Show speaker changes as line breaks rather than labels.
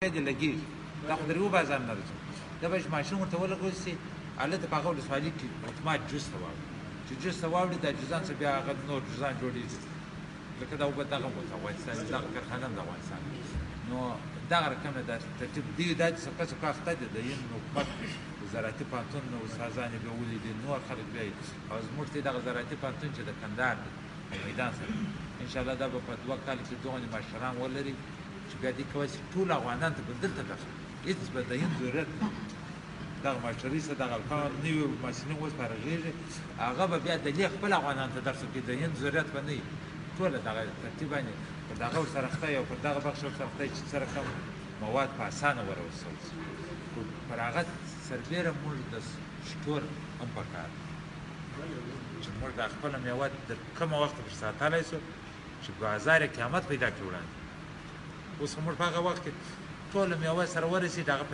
دې لګېږي، دا خو د یو بازار نه رسوم. دا به چې ماشین ورته ولګول شي، هلته په هغه ولسوالي کې اتومات جوس ته واوړي، چې جوس ته واوړي دا جوزان څه بیا هغه نور جوزان جوړېږي، لکه دا اوبه دغه هم افغانستان، دغه کارخانه هم د افغانستان. نو دغه رقم دا ترتیب دی، دا چې څه څه اخته دي د هند حکومت زراعتي پوهنتون استادان یې بیولي دي، نور خلک بیا. او زموږ ته دغه زراعتي پوهنتون چې د کندهار دی میدان سره، انشاءالله دا به په 2 کال کې دغه مشران ولري چې بیا دې کولی شي ټول افغانان ته به دلته درس، هېڅ به د هند ضرورت نه. دغه مشري سره دغه الفاظ نوي مسلم اوس فارغېږي، هغه به بیا د دې خپل افغانان ته درس ورکړي، د هند ضرورت به نه وي. ټوله دغه ترتیب باندې پر دغه ورسره اخته یو، پر دغه بخش ورسره اخته چې څه رقم مواد په اسانه ورسول شي. خو پر هغه سربېره موږ د سټور هم پکار چې موږ دا خپله مېوه تر کومه وخته پرې ساتلی شو چې بازار یې قیامت پیدا کړي وړاندې. اوس خو موږ په هغه وخت کې ټوله مېوه سره ورسېږي، هغه